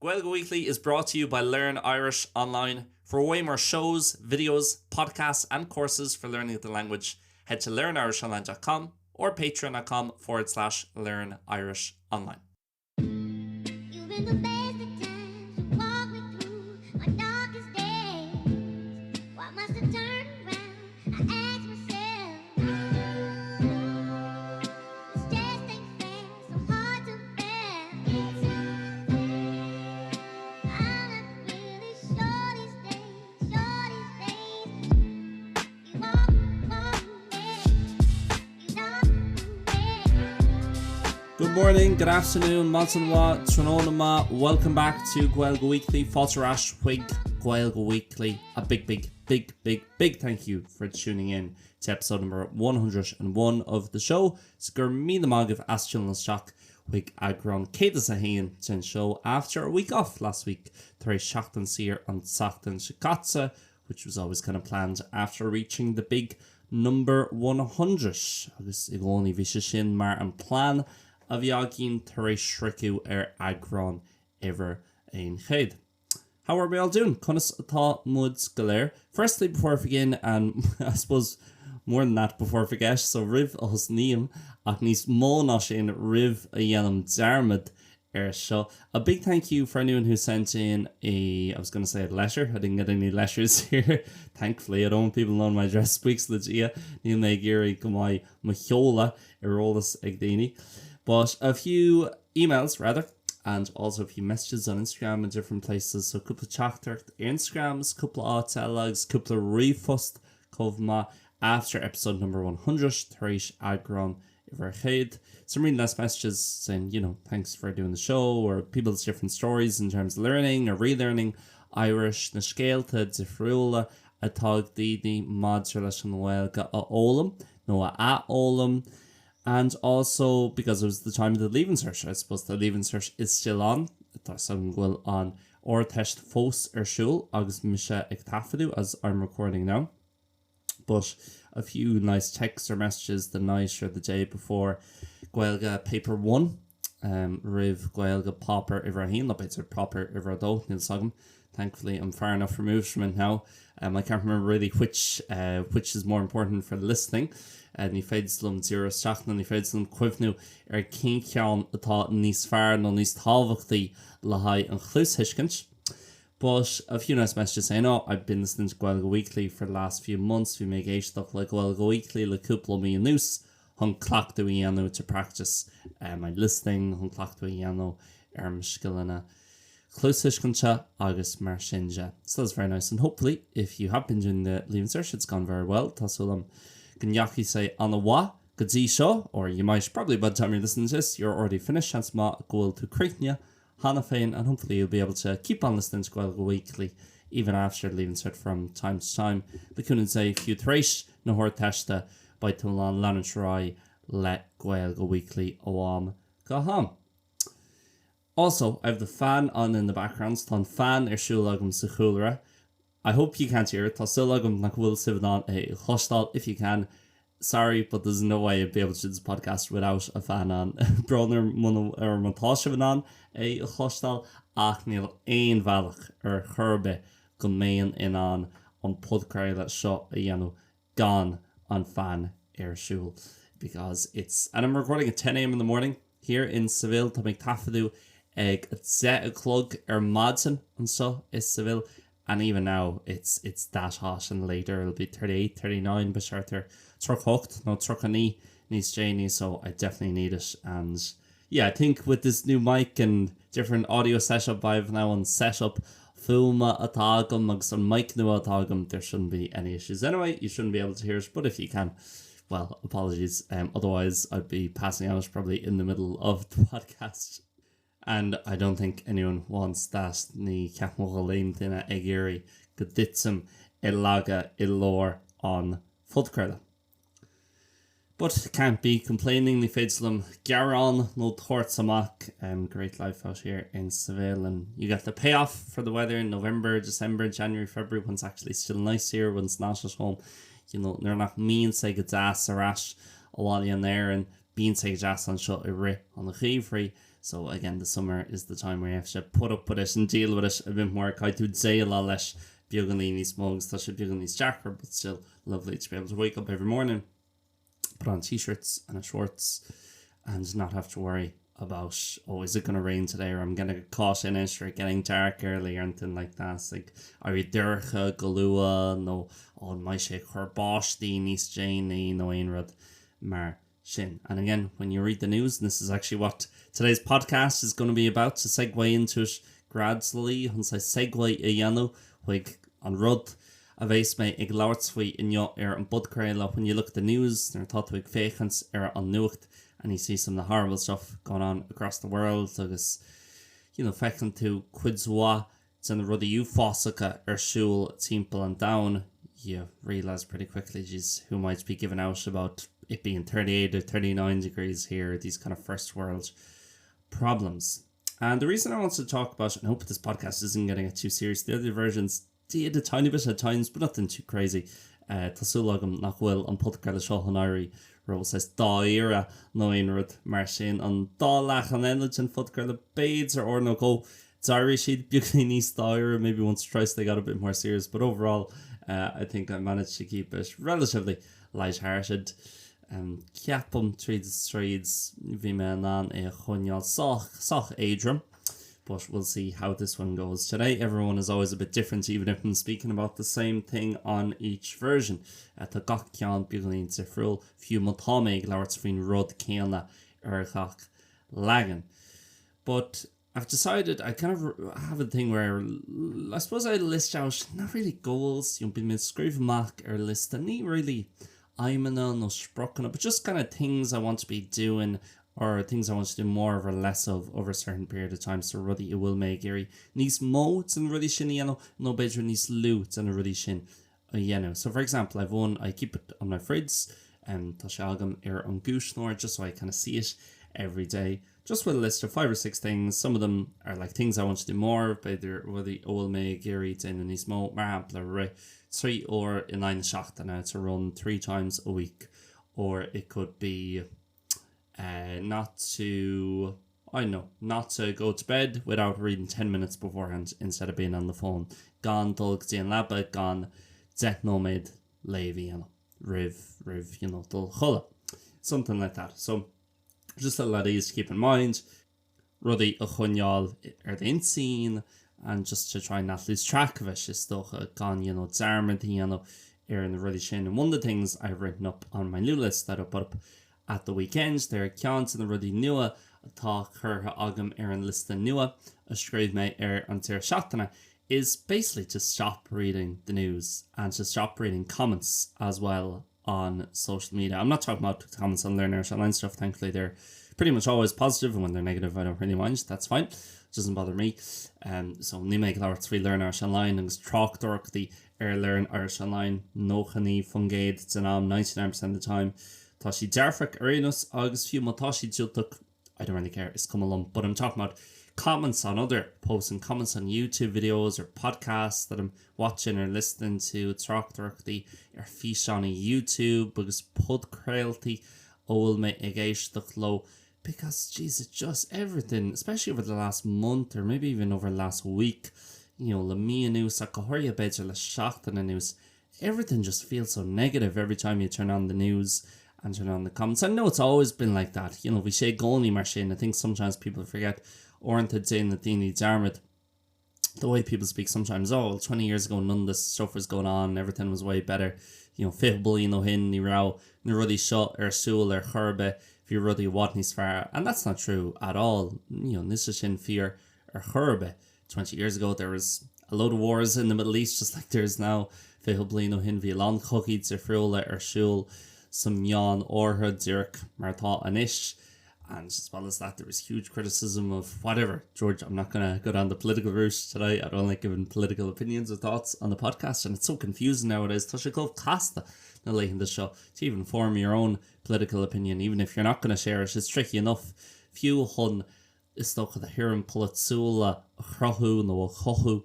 Gaeilge Weekly is brought to you by Learn Irish Online. For way more shows, videos, podcasts and courses for learning the language, head to learnirishonline.com or patreon.com forward slash learn Irish online. You've been the best of times to walk me through my darkest days. Why must I turn around? I ask myself. This just ain't fair, so hard to bear. I'm not really sure these days, sure these days. You walk, walk, you know, Good morning, good afternoon, maidin mhaith, tráthnóna maith, welcome back to Gaeilge Weekly, fáilte ar ais chuig Gaeilge Weekly, a big, big, big, big, big thank you for tuning in to episode number 101 of the show. 's go raibh míle maith agaibh as tiúnáil isteach chuig eagrán 101 den seó after a week off last week, tar éis seachtain saor an tseachtain seo caite, which was always kind of planned after reaching the big number 100 agus i gcónaí bhí sé sin mar an plean a bhí againn tar éis sroicheadh ar eagrán uimhir 100. How are we all doing? Conas atá muid go léir? Firstly, before I begin, and I suppose more than that, before I forget, so roimh a thosnaím, ach níos mó ná sin, roimh a dhéanaim dearmad ar seo. A big thank you for anyone who sent in a, I was going to say a letter, I didn't get any letters here, thankfully, I don't want people knowing my address, buíochas le Dia, níl mé ag iarraidh go mbeidh mo sheoladh ar eolas ag daoine. But a few emails, rather, and also a few messages on Instagram and different places, so cúpla teachtaireacht ar Instagram is cúpla áit eile agus cúpla ríomhphost chomh maith after episode number 100 tar éis eagrán uimhir 100. Some really nice messages saying, you know, thanks for doing the show or people's different stories in terms of learning or relearning Irish, na scéalta difriúla atá ag daoine maidir leis an nGaeilge a fhoghlaim nó a athfhoghlaim. And also because it was the time of the Leaving Cert, I suppose the Leaving Cert is still on, tá a fhios agam go bhfuil an Ardteist fós ar siúl agus mise ag taifeadadh as I'm recording now. But a few nice texts or messages the night or the day before Gaeilge Paper 1, um, roimh Gaeilge Páipéar Uimhir a hAon, nó b'fhéidir Páipéar Uimhir a Dó, níl a fhios agam. Thankfully I'm far enough removed from it now. Um, I can't remember really which, uh, which is more important for listening. Uh, ní féidir liom díriú isteach nó ní féidir liom cuimhniú ar cén ceann atá níos fearr nó níos tábhachtaí le haghaidh an chluasthuiscint. But a few nice messages saying, oh, I've been listening to Gaeilge Weekly for the last few months, bhí mé ag éisteacht le Gaeilge Weekly le cúpla mí anuas chun cleachtadh a dhéanamh to practice uh, my listening, chun cleachtadh a dhéanamh ar mo scileanna cluasthuiscinte agus mar sin de. So that's very nice and hopefully if you have been doing the Leaving Cert it's gone very well. Tá súil agam go ndeachaigh sé an-mhaith go dtí seo or you might probably by the time you're listening to this you're already finished seans maith go bhfuil tú críochnaithe cheana féin and hopefully you'll be able to keep on listening to Gaeilge Weekly even after Leaving Cert from time to time. Le cúnamh Dé fiú tar éis na hArdteiste beidh tú in ann leanúint ar aghaidh le Gaeilge Weekly ó am go ham. Also, I have the fan on in the background, tá an fan ar siúl agam sa chúlra. I hope you can't hear it, tá súil agam nach bhfuil sibh in ann é a chloisteáil, if you can, sorry but there's no way I'd be able to do this podcast without a fan on. Brón orm má tá sibh in ann é a chloisteáil ach níl aon bhealach ar chor ar bith go mbeinn in ann an podchraoladh seo a dhéanamh gan an fan ar siúl because it's and I'm recording at 10am in the morning here in Seville tá mé ag taifeadadh ag 10 a chlog ar maidin anseo i Seville and even now it's it's that hot and later it'll be 38, 39 beidh sé thart ar 38 nó 39 níos déanaí so I definitely need it and yeah I think with this new mic and different audio setup I have now an setup fuaime atá agam agus an mic nua atá agam there shouldn't be any issues anyway you shouldn't be able to hear it but if you can well apologies um, otherwise I'd be passing out probably in the middle of the podcast and I don't think anyone wants that ní ceapaim go bhfuil aon duine ag iarraidh go dtitfinn i laige i lár an phodchraoladh. But can't be complaining, ní féidir liom gearán nó tabhairt amach. Um, great life out here in Seville and you get the payoff for the weather in November, December, January, February when it's actually still nice here, when it's not at home. You know, nuair nach mbíonn sé go deas ar ais abhaile in Éirinn, bíonn sé go deas anseo i rith an gheimhridh. So again the summer is the time where you have to put up with it and deal with it a bit more caithfidh tú déileáil leis beagáinín níos mó agus tá sé beagán níos deacra but still lovely to be able to wake up every morning, put on t-shirts and a shorts and not have to worry about oh is it gonna rain today or I'm gonna get caught in it or getting dark early or anything like that like éirí dorcha go luath nó oh an mbeidh sé ag cur báistí níos déanaí nó aon rud mar sin. And again, when you read the news, and this is actually what today's podcast is going to be about, to segue into it gradually, chun saghas segue a dhéanamh chuig an rud a bheas mé ag labhairt faoi inniu ar an bpodchraoladh, when you look at the news, nuair atá tú ag féachaint ar an nuacht and you see some of the horrible stuff going on across the world agus you know, feiceann tú cuid mhaith de na rudaí uafásacha ar siúl timpeall an domhain, you realise pretty quickly, jeez, who am I to be giving out about it being 38 or 39 degrees here, these kind of first world problems. And the reason I wanted to talk about, and hope this podcast isn't going to get too serious, the other versions did a tiny bit at times, but nothing too crazy. Uh, tá súil agam nach bhfuil an podchraoladh seo chun éirí ró-saghas dáiríre nó aon rud mar sin. An dá leagan eile den phodchraoladh b'fhéidir uair nó dhó D'éirigh siad beagáinín níos dáiríre, maybe once or twice they got a bit more serious, but overall uh, I think I managed to keep it relatively light-hearted. Um, ceapaim tríd is tríd bhí mé in ann é a choinneáil sách, sách éadrom. But we'll see how this one goes today. Everyone is always a bit different even if I'm speaking about the same thing on each version. Uh, tá gach ceann beagáinín difriúil fiú má tá mé ag labhairt faoin rud céanna ar gach leagan. But I've decided I kind of have a thing where I suppose I list out not really goals, you know, bím ag scríobh amach ar liosta, ní really aidhmeanna nó spriocanna, but just kind of things I want to be doing or things I want to do more of or less of over a certain period of time, so rudaí a bhfuil mé ag iarraidh níos mó de na rudaí sin a dhéanamh nó b'fhéidir níos lú de na rudaí sin a dhéanamh. So for example, I've one, I keep it on my fridge, um, tá sé agam ar an gcuisneoir just so I kind of see it every day. Just with a list of five or six things, some of them are like things I want to do more of, b'fhéidir rudaí a bhfuil mé ag iarraidh déanamh níos mó, mar shampla rith 3 uair in aghaidh na seachtaine, to run 3 times a week, or it could be uh, not to I know, not to go to bed without reading 10 minutes beforehand instead of being on the phone, gan dul go dtí an leaba gan 10 nóiméad léamh a dhéanamh roimh roimh you know dul a chodladh. Something like that. So just little ideas to keep in mind, rudaí a choinneáil ar d'intinn and just to try and not lose track of it is dócha gan you know dearmad a dhéanamh ar na rudaí sin. And one of the things I've written up on my new list that I put up at the weekend there ceann de na rudaí nua atá curtha agam ar an liosta nua a scríobh mé ar an deireadh seachtaine is basically to stop reading the news and to stop reading comments as well on social media. I'm not talking about comments on Learn Irish Online stuff, thankfully they're pretty much always positive and when they're negative I don't really mind, that's fine. It doesn't bother me. Um, so níl mé ag labhairt faoi Learn Irish Online agus tráchtaireachtaí ar Learn Irish Online 99% den am, 99% of the time. Tá siad dearfach ar aon nós agus fiú má tá siad diúltach I don't really care, is cuma liom, but I'm talking about comments on other posts and comments on YouTube videos or podcasts that I'm watching or listening to, tráchtaireachtaí ar físeáin YouTube agus podchraoltaí a bhfuil mé ag éisteacht leo because jeez it's just everything, especially over the last month or maybe even over the last week, you know, le mí anuas ach go háirithe b'fhéidir le seachtain anuas, everything just feels so negative every time you turn on the news and turn on the comments. I know it's always been like that, you know, bhí sé i gcónaí mar sin, I think sometimes people forget uaireanta déanann daoine dearmad the way people speak sometimes, oh, well, 20 years ago none of this stuff was going on, everything was way better, you know, 20 bliain ó shin ní raibh na rudaí seo ar siúl ar chor ar bith, bhí rudaí i bhfad níos fearr, and that's not true at all, you know, níl sé sin fíor ar chor ar bith. 20 years ago there was a load of wars in the Middle East just like there is now, 20 bliain ó shin bhí a lán cogaí difriúla ar siúl sa Meán Oirthear díreach mar atá anois and as well as that there was huge criticism of whatever George I'm not gonna go down the political route today I don't like giving political opinions or thoughts on the podcast and it's so confusing nowadays tá sé chomh casta na laethanta seo to even form your own political opinion even if you're not gonna share it it's tricky enough fiú chun is dócha do thuairim polaitiúla a chruthú nó a chothú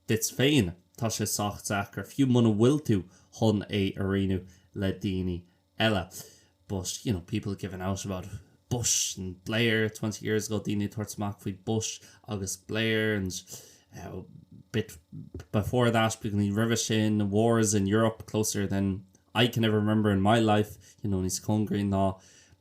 duit féin, tá sé sách deacair, fiú muna bhfuil tú chun é a roinnt le daoine eile. But, you know, people giving out about. Bush and Blair 20 years ago daoine ag tabhairt amach faoi Bush agus Blair and uh, bit before that beagáinín roimhe sin wars in Europe closer than I can ever remember in my life you know níos cóngaraí ná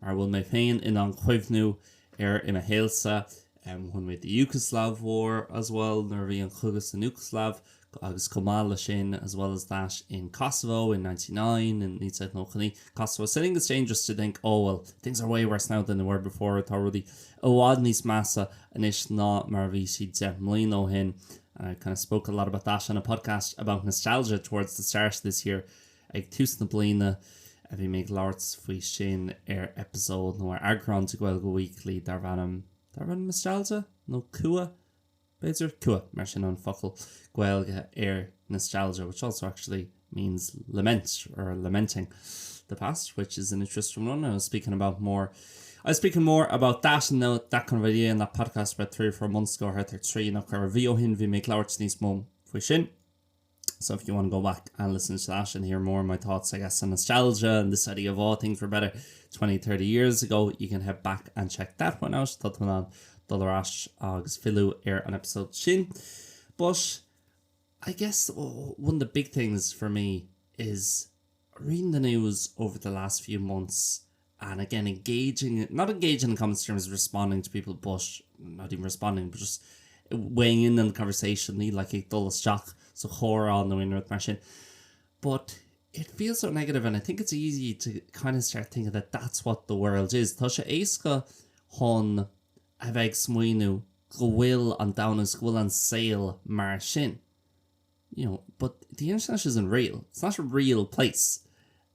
mar a bhfuil mé féin in ann cuimhniú air i mo shaolsa um, when we had the Yugoslav war as well nuair a bhí an cogadh san Iúgaslaiv agus chomh maith le sin as well as that in Kosovo in 99 in 1999 Kosovo. So I think it's dangerous to think oh well things are way worse now than they were before tá rudaí i bhfad níos measa anois ná mar a bhí siad 10 mbliana ó shin and I kind of spoke a lot about that on a podcast about nostalgia towards the start of this year ag tús na bliana a bhí mé ag labhairt faoi sin ar episode nó ar eagrán de Gaeilge Weekly darb ainm darb ainm nostalgia nó cumha B'fhéidir cumha mar sin an focal Gaeilge ar nostalgia, which also actually means lament or lamenting the past, which is an interesting one. I was speaking about more I was speaking more about that and that kind of idea in that podcast about 3 or 4 months ago thart ar 3 nó 4 mhí ó shin bhí mé ag labhairt níos mó faoi sin. So if you want to go back and listen to that and hear more of my thoughts, I guess, on nostalgia and this idea of all things were better 20, 30 years ago, you can head back and check that one out. Tá tú in ann dul ar ais agus filleadh ar an episode sin. But I guess one of the big things for me is reading the news over the last few months and again engaging, not engaging in comments terms of responding to people, but not even responding, but just weighing in on the conversation, ní like ag dul isteach sa chomhrá nó aon rud mar sin. But it feels so negative and I think it's easy to kind of start thinking that that's what the world is. Tá sé éasca chun a bheith ag smaoineamh go bhfuil an domhan is go bhfuil an saol mar sin. You know, but the internet isn't real. It's not a real place.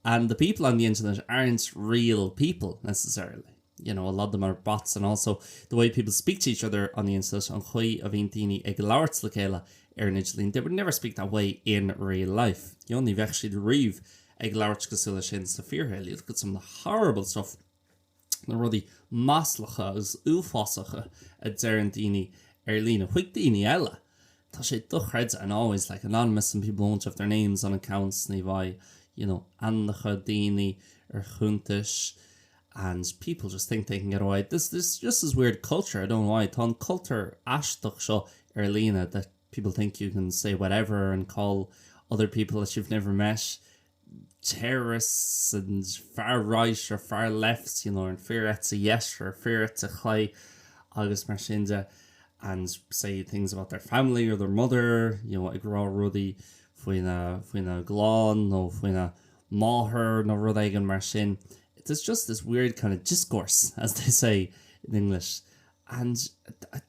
And the people on the internet aren't real people necessarily. You know, a lot of them are bots and also the way people speak to each other on the internet an chaoi a bhíonn daoine ag labhairt le chéile ar an idirlíon, they would never speak that way in real life. You know, ní bheadh siad riamh ag labhairt cosúil leis sin sa fíorshaol. You look at some of the horrible stuff na rudaí maslacha agus uafásacha a deireann daoine ar líne chuig daoine eile. Tá sé dochreidte and always like anonymous and people won't have their names on accounts ní bheidh you know ainmneacha daoine ar chuntais and people just think they can get away. This this just this weird culture I don't know why tá an cultúr aisteach seo ar líne that people think you can say whatever and call other people that you've never met terrorists and far right or far left, you know, an fíor-eite dheis or fíor-eite chlé agus mar sin de and say things about their family or their mother, you know, ag rá rudaí faoina faoina gclann nó faoina máthair nó rud éigin mar sin. It's just this weird kind of discourse, as they say in English, and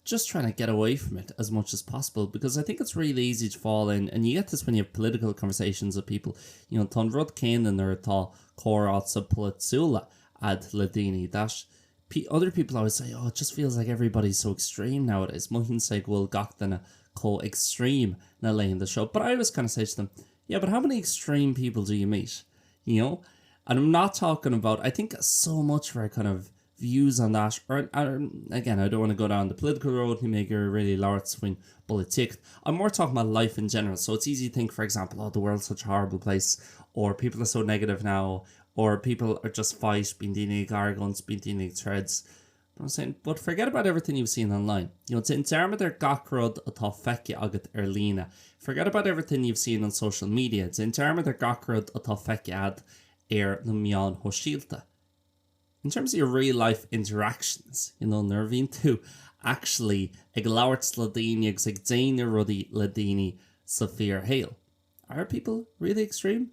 just trying to get away from it as much as possible because I think it's really easy to fall in and you get this when you have political conversations with people you know tá an rud céanna nuair atá comhráite polaitiúla agat le daoine that other people always say oh it just feels like everybody's so extreme nowadays mothaíonn sé go bhfuil gach duine chomh extreme na laethanta seo but I always kind of say to them yeah but how many extreme people do you meet you know and I'm not talking about I think so much for a kind of views on that or, or again I don't want to go down the political road ní mé ag iarraidh really labhairt faoin bpolaitíocht I'm more talking about life in general so it's easy to think for example oh the world's such a horrible place or people are so negative now or people are just fight bíonn daoine ag argóint bíonn daoine ag troid But I'm saying but forget about everything you've seen online you know déan dearmad ar gach rud atá feicthe agat ar líne forget about everything you've seen on social media déan dearmad ar gach rud atá feicthe agat ar na meáin shóisialta In terms of your real life interactions, you know, nuair a bhíonn tú actually ag labhairt le daoine agus ag déanamh rudaí le daoine sa fíorshaol. Are people really extreme?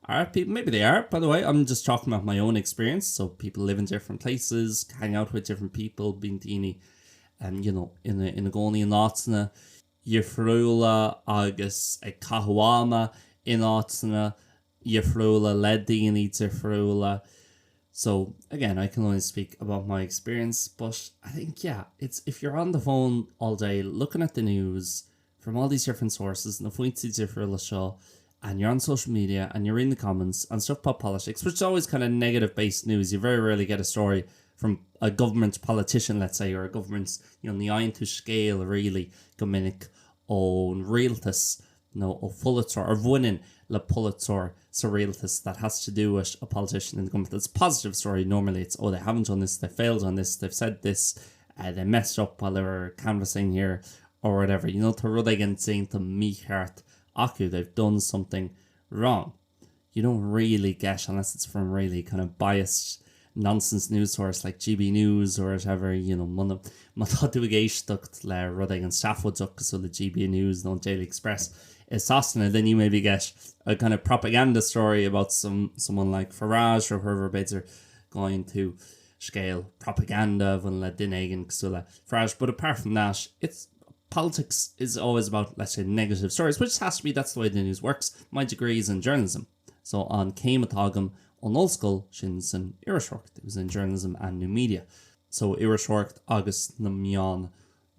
Are people, maybe they are, by the way, I'm just talking about my own experience, so people live in different places, hang out with different people, bíonn daoine um, you know, ina, ina gcónaí in áiteanna difriúla agus ag caitheamh ama in áiteanna dhifriúla le daoine difriúla so again I can only speak about my experience but I think yeah it's if you're on the phone all day looking at the news from all these different sources na foinsí difriúla seo and you're on social media and you're in the comments and stuff about politics which is always kind of negative based news you very rarely get a story from a government politician let's say or a government you know ní fhaigheann tú scéal really go minic ón rialtas. nó ó pholaiteoir, a bhaineann le polaiteoir sa rialtas that has to do with a politician in the government. That's a positive story. Normally it's, oh, they haven't done this, they failed on this, they've said this, uh, they messed up while they were canvassing here or whatever. You know, tá rud éigin déanta mícheart acu, they've done something wrong. You don't really get, unless it's from really kind of biased nonsense news source like GB News or whatever, you know, muna, má tá tú ag éisteacht le rud éigin seafóideach cosúil le GB News nó Daily Express i Sasana, then you maybe get a kind of propaganda story about some, someone like Farage or whoever b'fhéidir go bhfaigheann tú scéal propaganda a bhaineann le duine éigin cosúil le Farage, but apart from that, it's politics is always about, let's say, negative stories, which has to be, that's the way the news works. My degree is in journalism. So an céim atá agam ón ollscoil sin san iriseoireacht, it was in journalism and new media. So iriseoireacht agus na meáin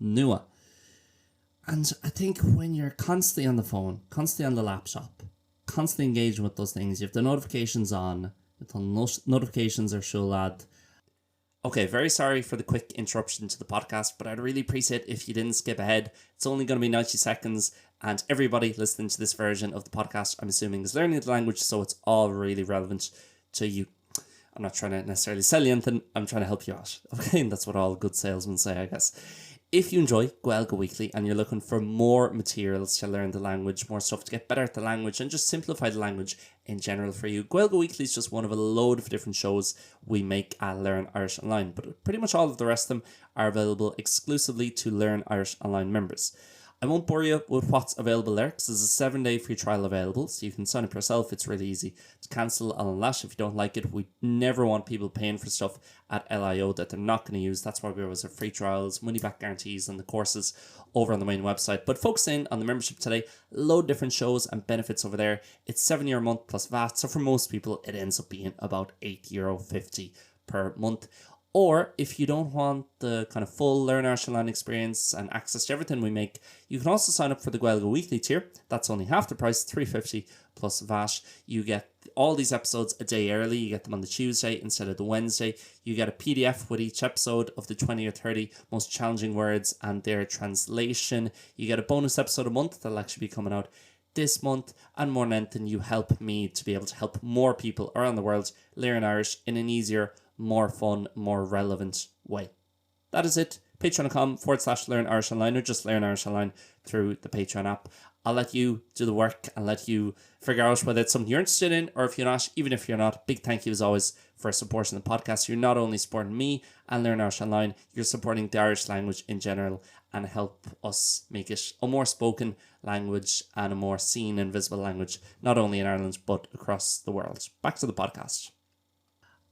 nua. And I think when you're constantly on the phone, constantly on the laptop, constantly engaging with those things, you have the notifications on, tá notifications ar siúl agat. Ok, very sorry for the quick interruption to the podcast, but I'd really appreciate if you didn't skip ahead. It's only going to be 90 seconds and everybody listening to this version of the podcast, I'm assuming, is learning the language, so it's all really relevant to you. I'm not trying to necessarily sell you anything, I'm trying to help you out. Okay, and that's what all good salesmen say, I guess. If you enjoy Gaeilge Weekly and you're looking for more materials to learn the language, more stuff to get better at the language and just simplify the language in general for you, Gaeilge Weekly is just one of a load of different shows we make at Learn Irish Online, but pretty much all of the rest of them are available exclusively to Learn Irish Online members. I won't bore you with what's available there because there's a seven day free trial available so you can sign up yourself. It's really easy to cancel unless if you don't like it. We never want people paying for stuff at LIO that they're not going to use. That's why we always have free trials, money back guarantees and the courses over on the main website. But focus in on the membership today, load different shows and benefits over there. It's 7 euro a month plus VAT, so for most people it ends up being about 8 euro 50 per month. Or if you don't want the kind of full Learn Irish Online experience and access to everything we make, you can also sign up for the Gaeilge Weekly tier. That's only half the price, 350 plus VAT. You get all these episodes a day early. You get them on the Tuesday instead of the Wednesday. You get a PDF with each episode of the 20 or 30 most challenging words and their translation. You get a bonus episode a month that'll actually be coming out this month and more than anything you help me to be able to help more people around the world learn Irish in an easier, more fun, more relevant way. That is it. Patreon.com forward slash learn Irish online or just learn Irish online through the Patreon app. I'll let you do the work and let you figure out whether it's something you're interested in or if you're not, even if you're not, big thank you as always for supporting the podcast. You're not only supporting me and Learn Irish Online, you're supporting the Irish language in general and help us make it a more spoken language and a more seen and visible language, not only in Ireland but across the world. Back to the podcast.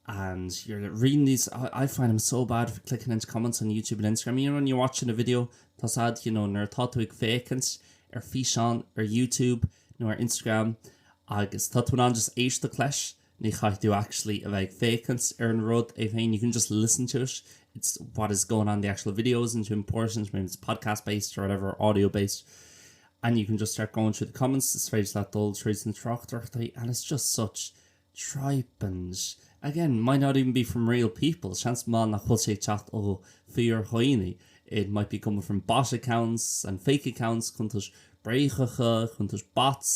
And you're reading these I, I find them so bad for clicking into comments on YouTube and Instagram. You know when you're watching a video tá sad you know nuair atá tú ag féachaint ar físeán ar YouTube nó ar Instagram agus tá tú in ann just éisteacht leis ní chaithfidh tú actually a bheith ag féachaint ar an rud é féin you can just listen to it it's what is going on the actual video isn't too important maybe it's podcast based or whatever audio based and you can just start going through the comments is féidir leat dul tríd na tráchtaireachtaí and it's just such tripe and again might not even be from real people seans maith nach bhfuil sé ag teacht ó fíordhaoine it might be coming from bot accounts and fake accounts cuntais bréagacha cuntais bots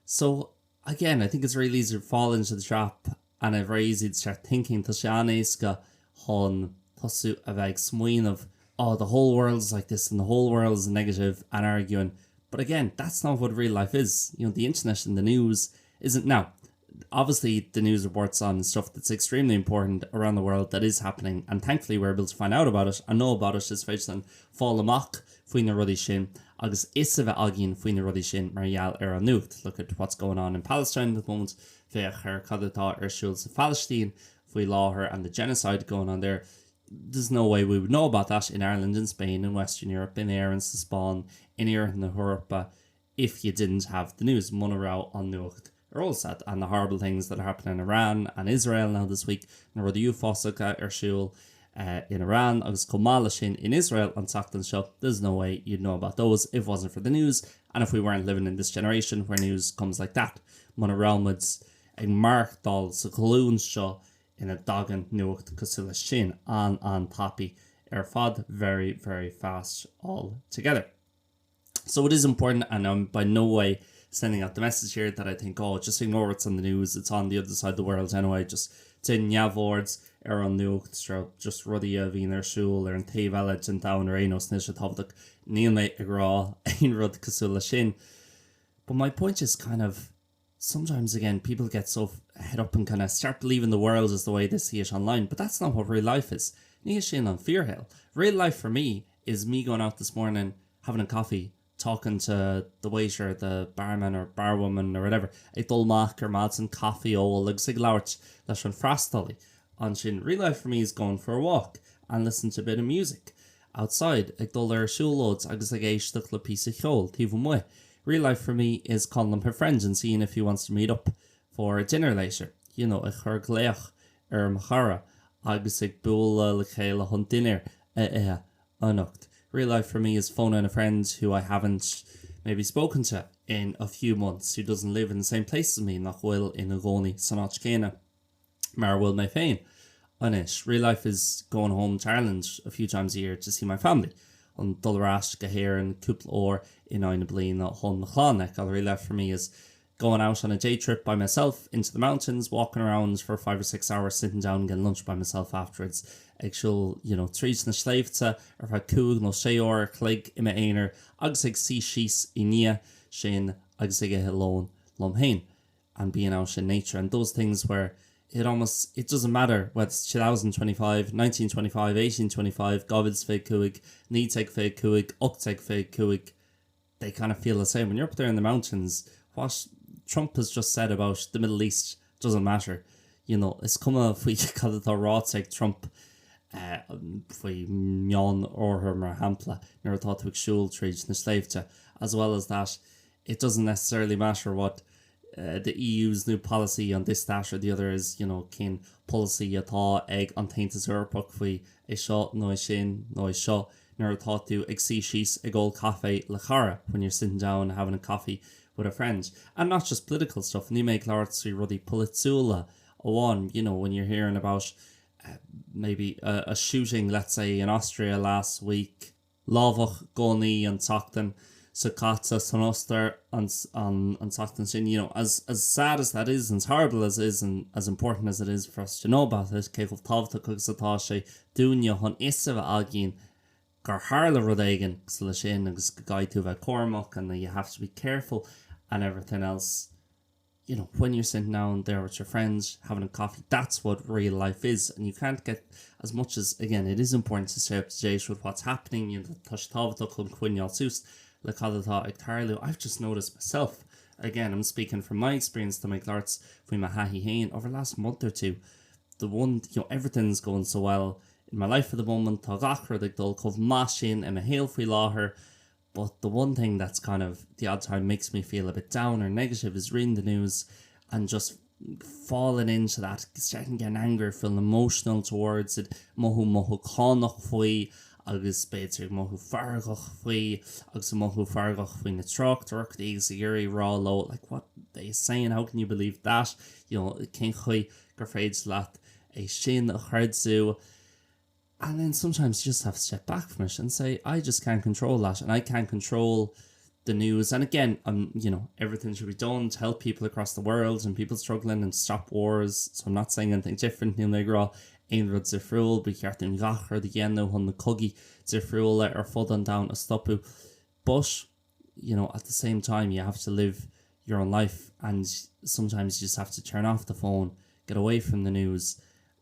so again I think it's really easy to fall into the trap and it's very easy to start thinking tá sé an-éasca chun tosú a bheith ag smaoineamh oh the whole world is like this and the whole world is negative and arguing but again that's not what real life is you know the internet and the news isn't now obviously the news reports on stuff that's extremely important around the world that is happening and thankfully we're able to find out about it and know about it is féidir linn fáil amach faoi na rudaí sin agus fhios a bheith againn faoi na rudaí sin mar gheall ar an nuacht look at what's going on in Palestine at the moment féach ar cad atá ar siúl sa Phalaistín faoi láthair and the genocide going on there there's no way we would know about that in Ireland in Spain in Western Europe in Éirinn sa Spáinn in Iarthar na hEorpa if you didn't have the news muna raibh an nuacht ar eolas agat and the horrible things that are happening in Iran and Israel now this week na rudaí uafásacha ar siúl uh, in Iran agus chomh maith leis sin in Israel an tseachtain seo there's no way you'd know about those if it wasn't for the news and if we weren't living in this generation where news comes like that muna raibh muid ag maireachtáil sa ghlúin seo ina dtagann nuacht cosúil leis sin an an-tapaidh ar fad very very fast all together. So it is important and I'm by no way sending out the message here that I think oh just ignore what's on the news it's on the other side of the world anyway just déan neamhaird ar an nuacht seo just rudaí a bhíonn ar siúl ar an taobh eile den domhan ar aon nós níl sé tábhachtach níl mé ag rá aon rud cosúil leis sin but my point is kind of sometimes again people get so head up and kind of start believing the world is the way they see it online but that's not what real life is ní sin an fíorshaol real life for me is me going out this morning having a coffee talking to the waiter the barman or barwoman or whatever ag dul amach ar maidin caife a ól agus ag labhairt leis an freastalaí ansin real life for me is going for a walk and listen to a bit of music outside ag dul ar siúlóid agus ag éisteacht le píosa cheoil taobh amuigh real life for me is calling up a friend and seeing if he wants to meet up for dinner later you know ag cur glaoch ar mo chara agus ag bualadh le chéile chun dinnéar a ithe anocht. Real life for me is phoning a friend who I haven't maybe spoken to in a few months who doesn't live in the same place as me nach bhfuil ina gcónaí san áit chéanna mar a bhfuil mé féin anois. Real life is going home to Ireland a few times a year to see my family an dul ar ais go hÉirinn cúpla uair in aghaidh na bliana chun mo chlann a fheiceáil. Real life for me is going out on a day trip by myself into the mountains, walking around for 5 or 6 hours, sitting down and getting lunch by myself afterwards ag siúl you know, tríd na sléibhte ar feadh cúig nó sé uair a chloig i m'aonar agus ag suí síos i ndiaidh sin agus ag ithe lón liom féin and being out in nature and those things where it almost it doesn't matter whether it's 2025, 1925, 1825, 2025, 1925, 1825, they kind of feel the same when you're up there in the mountains what Trump has just said about the Middle East doesn't matter you know is cuma faoi cad atá ráite ag Trump uh, faoi Meánoirthear mar shampla nuair atá tú ag siúl tríd na sléibhte as well as that it doesn't necessarily matter what uh, the EU's new policy on this that or the other is you know cén polasaí atá ag an tAontas Eorpach faoi é seo nó é sin nó é seo nuair atá tú ag suí síos ag ól caife le cara when you're sitting down having a coffee with a friend and not just political stuff ní mé ag labhairt faoi rudaí polaitiúla amháin you know when you're hearing about uh, maybe a, a shooting let's say in Austria last week lámhach gunnaí an tseachtain seo caite san Ostair an, an, an tseachtain sin you know as, as sad as that is and as horrible as it is and as important as it is for us to know about it cé chomh tábhachtach agus atá sé dúinne chun fhios a bheith againn gur tharla rud éigin cosúil leis sin agus go gcaithfidh tú bheith cúramach and you have to be careful and everything else you know when you're sitting down there with your friends having a coffee that's what real life is and you can't get as much as again it is important to stay up to date with what's happening you know tá sé tábhachtach chun coinneáil suas le cad atá ag tarlú I've just noticed myself again I'm speaking from my experience tá mé ag labhairt faoi mo thaithí féin over the last month or two the one you know everything's going so well in my life at the moment tá gach rud ag dul chomh maith sin i mo shaol faoi láthair but the one thing that's kind of the odd time makes me feel a bit down or negative is reading the news and just falling into that starting getting angry feeling emotional towards it mothú mothúchánach faoi agus b'fhéidir mothú feargach faoi agus mothú feargach faoi na tráchtaireachtaí agus ag iarraidh rá leo like what they saying how can you believe that you know cén chaoi gur féidir leat é sin a chreidiúint and then sometimes you just have to step back from it and say I just can't control that and I can't control the news and again um you know everything should be done to help people across the world and people struggling and stop wars so I'm not saying anything different níl mé ag rá aon rud difriúil ba cheart dúinn gach rud a dhéanamh chun na cogaí difriúla ar fud an domhain a stopadh but you know at the same time you have to live your own life and sometimes you just have to turn off the phone get away from the news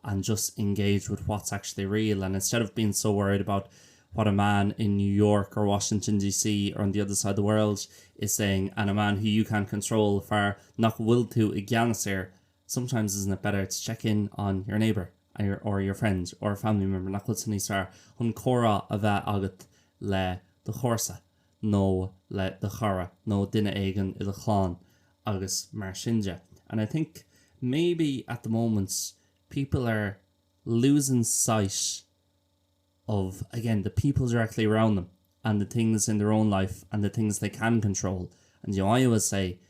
and just engage with what's actually real and instead of being so worried about what a man in New York or Washington DC or on the other side of the world is saying and a man who you can't control fear nach bhfuil tú i gceannas air sometimes isn't it better to check in on your neighbor or your, or your friend or a family member nach bhfuil sé níos fearr chun comhrá a bheith agat le do chomharsa nó le do chara nó duine éigin i do chlann agus mar sin de. And I think maybe at the moment people are losing sight of again the people directly around them and the things in their own life and the things they can control. And you know, I always say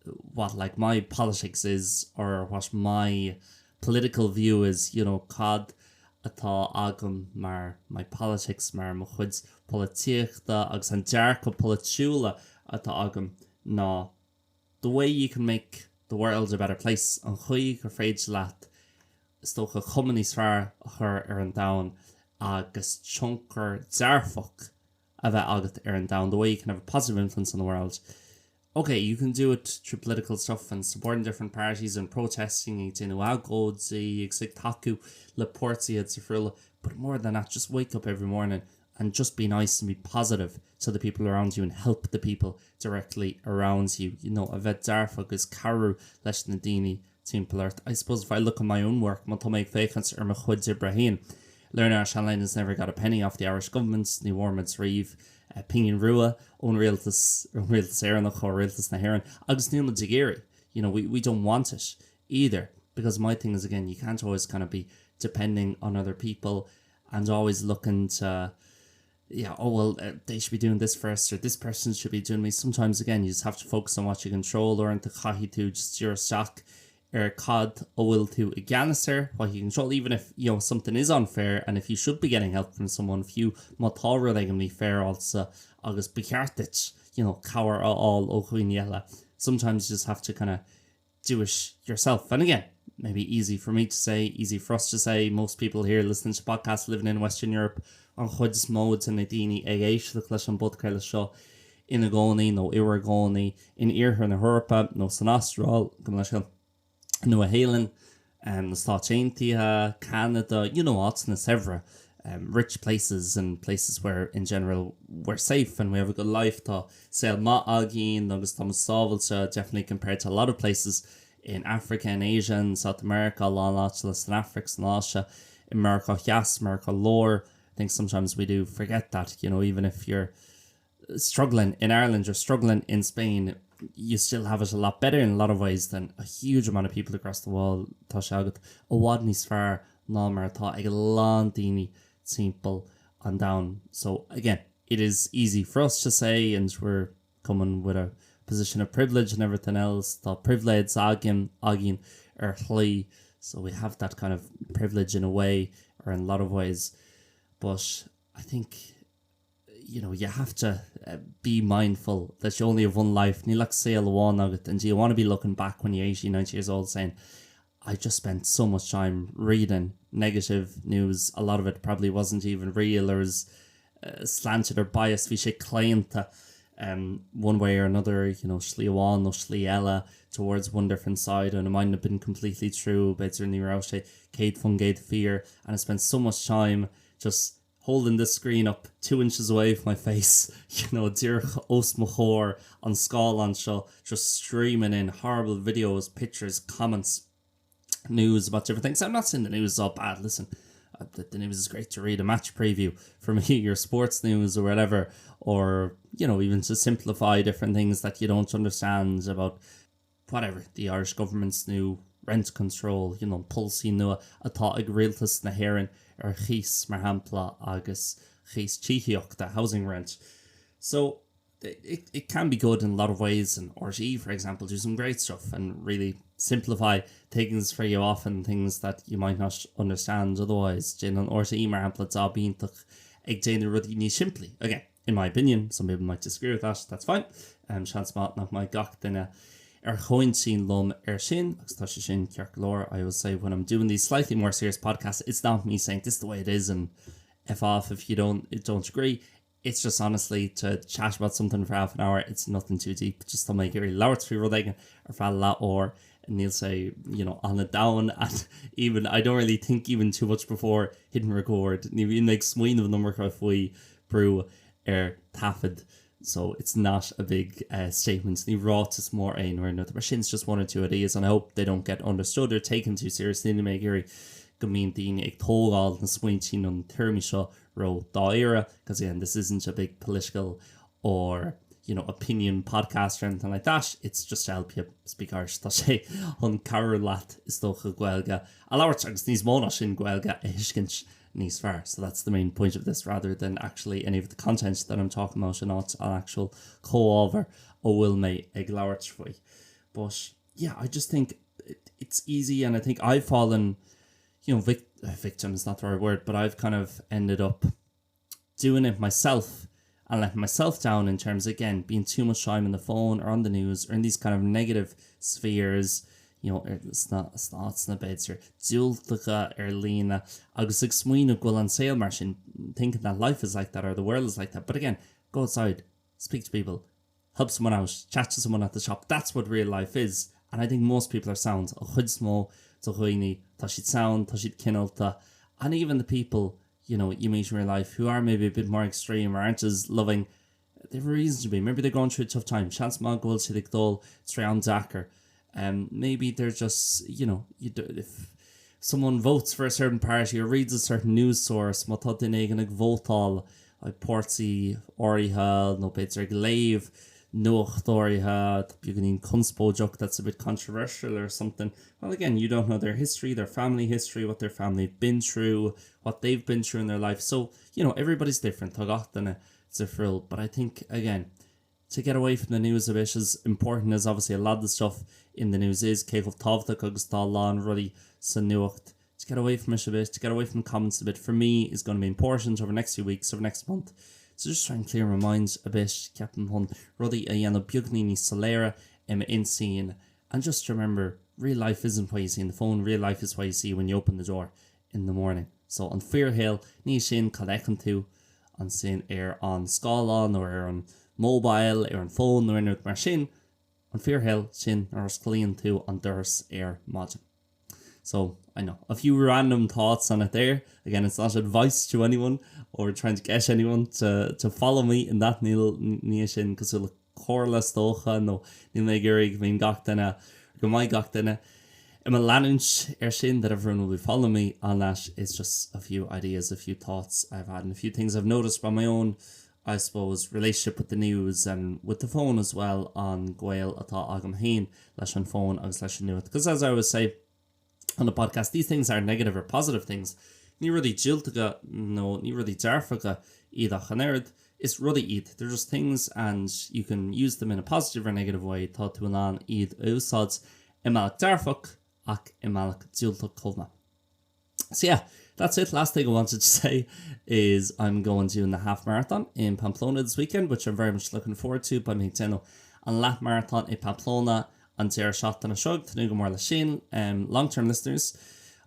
what like my politics is or what my political view is, you know, cad atá agam mar my politics, mar mo chuid polaitíochta agus an dearcadh polaitiúla atá agam ná the way you can make the world a better place, an chaoi gur féidir leat is dócha cuma níos fearr a chur ar an domhan agus tionchar dearfach a bheith agat ar an domhan, the way you can have a positive influence on the world. Ok, you can do it through political stuff and supporting different parties and protesting ag déanamh agóidí agus ag tacú le páirtithe difriúla, but more than that, just wake up every morning and just be nice and be positive to the people around you and help the people directly around you, you know, a bheith dearfach agus cabhrú leis na daoine timpeall ort. I suppose if I look at my own work, má tá mé ag féachaint ar mo chuid oibre féin, Learn Irish Online has never got a penny off the Irish government, ní bhfuair muid riamh pingin rua ón rialtas, ón rialtas Éireannach, ó rialtas na hÉireann, agus níl muid ag iarraidh, you know, we, we don't want it either, because my thing is again, you can't always kind of be depending on other people and always looking to yeah, oh well, uh, they should be doing this first or this person should be doing me. Sometimes again, you just have to focus on what you control uaireanta caithfidh tú just díriú isteach ar cad a bhfuil tú i gceannas air, what you control, even if you know something is unfair and if you should be getting help from someone, fiú má tá rud éigin mífhéaráilte agus ba cheart duit you know, cabhair a fháil ó dhaoine eile. Sometimes you just have to kind of do it yourself. And again, maybe easy for me to say, easy for us to say, most people here listening to podcasts living in Western Europe, an chuid is mó de na daoine ag éisteacht leis an bpodchraoladh seo ina gcónaí nó bhur gcónaí in iarthar na hEorpa nó san Astráil, go leis an Nua-Shéalainn, na Stáit Aontaithe, Ceanada, you know, áiteanna saibhre, um, rich places and places where in general we're safe and we have a good life tá saol maith againn agus tá sábháilte definitely compared to a lot of places in Africa and Asia and South America a lán áiteanna san Afraic san Áise i Meiriceá Theas Meiriceá Láir I think sometimes we do forget that you know even if you're struggling in Ireland or struggling in Spain you still have it a lot better in a lot of ways than a huge amount of people across the world tá sé agat i bhfad níos fearr ná mar atá ag a lán daoine timpeall an domhain so again it is easy for us to say and we're coming with a position of privilege and everything else tá pribhléid againn againn ar shlí so we have that kind of privilege in a way or in a lot of ways but I think you know, you have to uh, be mindful that you only have one life. Níl ach saol amháin agat and do you want to be looking back when you're 80, 90 years old saying, I just spent so much time reading negative news. A lot of it probably wasn't even real or was uh, slanted or biased. Bhí sé claonta um, one way or another, you know, slí amháin nó slí eile towards one different side and it mightn't have been completely true, b'fhéidir ní raibh sé 100% fíor and I spent so much time just holding this screen up 2 inches away from my face, you know, díreach os mo chomhair an scáileán seo just streaming in horrible videos, pictures, comments, news about different things. I'm not saying the news is all bad, listen, uh, the, the news is great to read a match preview for me, your sports news or whatever, or, you know, even to simplify different things that you don't understand about whatever, the Irish government's new rent control, you know, polasaí nua atá ag rialtas na hÉireann ar chíos, mar shampla, agus chíos tithíochta, housing rent. So, it, it can be good in a lot of ways and RTE, for example, do some great stuff and really simplify things for you often, things that you might not understand otherwise. Déanann RTE, mar shampla, jab iontach ag déanamh rudaí níos simplí. Again, In my opinion, some people might disagree with that, that's fine. Um, seans maith nach mbeidh gach duine ar chomhintinn liom ar sin, agus tá sé sin ceart go leor. I always say when I'm doing these slightly more serious podcasts, it's not me saying this is the way it is and F off if you don't, don't agree. It's just honestly to chat about something for half an hour, it's nothing too deep, just tá mé ag iarraidh labhairt faoi rud éigin ar feadh leathuair níl sé you know, an-domhain and even I don't really think even too much before hitting record. Ní bhím ag smaoineamh an iomarca faoi brú ar taifead so it's not a big uh, statement. Ní ráiteas mór é nó mar sin it's just one or two ideas and I hope they don't get understood or taken too seriously. Níl mé ag iarraidh go mbíonn daoine ag tógáil na smaointe nó na tuairimí seo ró-dháiríre because again this isn't a big political or you know, opinion podcast or anything like that, it's just to help you speak Irish. Tá sé chun cabhrú leat is dócha Gaeilge a labhairt agus níos mó ná sin Gaeilge a thuiscint níos fearr. So that's the main point of this rather than actually any of the content that I'm talking about in áit an actual comhábhar a bhfuil mé ag labhairt faoi. But yeah, I just think it, it's easy and I think I've fallen you know, vic victim is not the right word, but I've kind of ended up doing it myself and letting myself down in terms again being too much time on the phone or on the news or in these kind of negative spheres you know, sna sna b'fhéidir diúltacha ar líne agus ag smaoineamh go bhfuil an saol mar sin thinking that life is like that or the world is like that but again go outside speak to people help someone out chat to someone at the shop that's what real life is and I think most people are sound an chuid is mó de dhaoine tá siad sound tá siad cineálta and even the people you know you meet in real life who are maybe a bit more extreme or aren't as loving they have a reason to be maybe they're going through a tough time seans maith go bhfuil siad ag dul trí am deacair um maybe they're just you know you do, if someone votes for a certain party or reads a certain news source má tá duine éigin ag vótáil i páirtí áirithe nó b'fhéidir ag léamh nuacht áirithe atá beagáinín conspóideach that's a bit controversial or something well again you don't know their history their family history what their family have been through what they've been through in their life so you know everybody's different tá gach duine difriúil but I think again to get away from the news a bit as important as obviously a lot of the stuff in the news is cé chomh tábhachtach agus atá a lán rudaí sa nuacht to get away from it a bit to get away from the comments a bit for me is going to be important over the next few weeks over the next month so just try and clear my mind a bit ceapaim chun rudaí a dhéanamh beagnín níos soiléire i m'intinn and just remember real life isn't what you see on the phone real life is what you see when you open the door in the morning. So an fíorshaol, ní sin cad a fheiceann tú ansin ar an scáileán nó ar an mobile, ar an bhfón nó aon rud mar sin, an fíorshaol, sin nuair a osclaíonn tú an doras ar maidin. So, I know, a few random thoughts on it there. Again, it's not advice to anyone or trying to get anyone to, to follow me in that níl ní sin cosúil le comhairle is dócha nó níl mé ag iarraidh go mbíonn gach duine, go mbeidh gach duine i mo leanúint ar sin that everyone will be following me on that it's just a few ideas, a few thoughts I've had and a few things I've noticed by my own I suppose relationship with the news and with the phone as well an gaol atá agam féin leis an bhfón agus leis an nuacht because as I always say on the podcast these things aren't negative or positive things ní rudaí diúltacha nó ní rudaí dearfacha iad ach an oiread, is rudaí iad they're just things and you can use them in a positive or negative way tá tú in ann iad a úsáid i mbealach dearfach ach i mbealach diúltach chomh maith. So yeah, that's it. Last thing I wanted to say is I'm going doing the half marathon in Pamplona this weekend, which I'm very much looking forward to. Beidh mé ag déanamh an leath marathon i Pamplona an deireadh seachtaine seo, ag tnúth go mór leis sin. Um, long-term listeners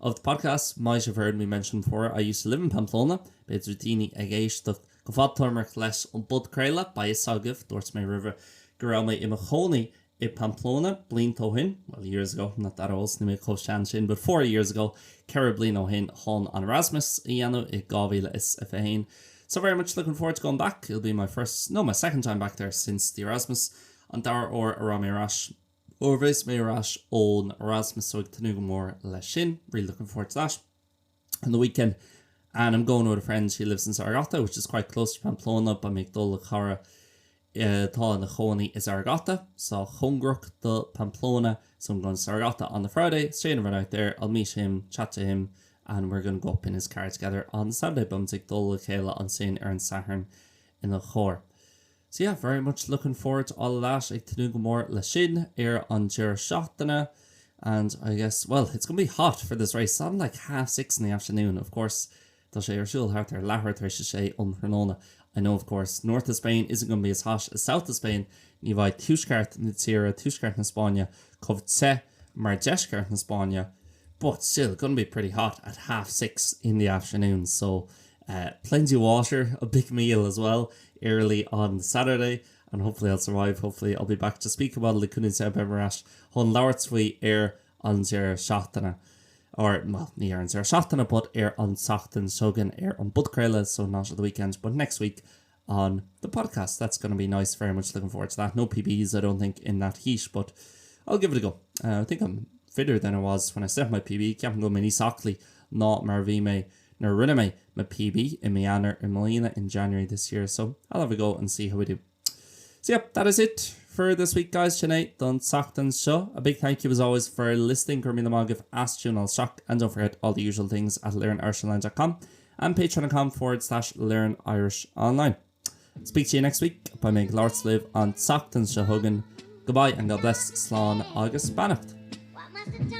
of the podcast might have heard me mention before I used to live in Pamplona. B'fhéidir daoine ag éisteacht go fadtéarmach leis an bpodchraoladh, beidh fhios agaibh, dúirt mé roimhe go raibh mé i mo chónaí i Pamplona blianta ó shin, well years ago, not that old, níl mé chomh sean sin, but four years ago, ceithre bliana ó shin chun an Erasmus a dhéanamh i 2021. So very much looking forward to going back. It'll be my first, no, my second time back there since the Erasmus. An dara huair a raibh mé ar ais, ó a bheas mé ar ais ón Erasmus, so ag tnúth go mór leis sin. Really looking forward to that. On the weekend, and I'm going with a friend, she lives in Zaragoza, which is quite close to Pamplona, beidh mé ag dul le cara atá ina chónaí i Zaragoza, sách cóngarach do Pamplona, so I'm going to Zaragoza on the Friday, stay overnight there, I'll meet him, chat to him, and we're going to go up in his car together on the Saturday, beidh muid ag dul le chéile ansin ar an Satharn ina charr. So yeah, very much looking forward to all of that, ag tnúth go mór le sin ar an deireadh seachtaine and I guess, well, it's going to be hot for this race, it's like half six in the afternoon, of course, tá sé ar siúl thart ar leathuair tar éis a sé um thráthnóna. I know of course, north of Spain isn't going to be as hot as south of Spain, ní bheidh tuaisceart na tíre, tuaisceart na Spáinne, chomh te mar deisceart na Spáinne, but still going to be pretty hot at half six in the afternoon, so uh, plenty of water, a big meal as well early on Saturday and hopefully I'll survive, hopefully I'll be back to speak about it le cúnamh Dé beidh mé ar ais chun labhairt faoi ar an deireadh seachtaine or well ní ar an deireadh seachtaine but ar an tseachtain seo chugainn ar an bpodchraoladh so not at the weekend but next week on the podcast that's gonna be nice very much looking forward to that no PBs I don't think in that heat but I'll give it a go uh, I think I'm fitter than I was when I set my PB ceapaim go bhfuil mé níos aclaí ná mar a bhí mé nuair a rinne mé mo PB i mí Eanáir i mbliana in January this year so I'll have a go and see how we do. So yeah, that is it for this week guys, sin é don tseachtain seo. A big thank you as always for listening, go raibh míle maith agaibh as tiúnáil isteach and don't forget all the usual things at learnirishonline.com and patreon.com forward slash learnirishonline. Speak to you next week, beidh mé ag labhairt libh an tseachtain seo chugainn. Goodbye and God bless, slán agus beannacht.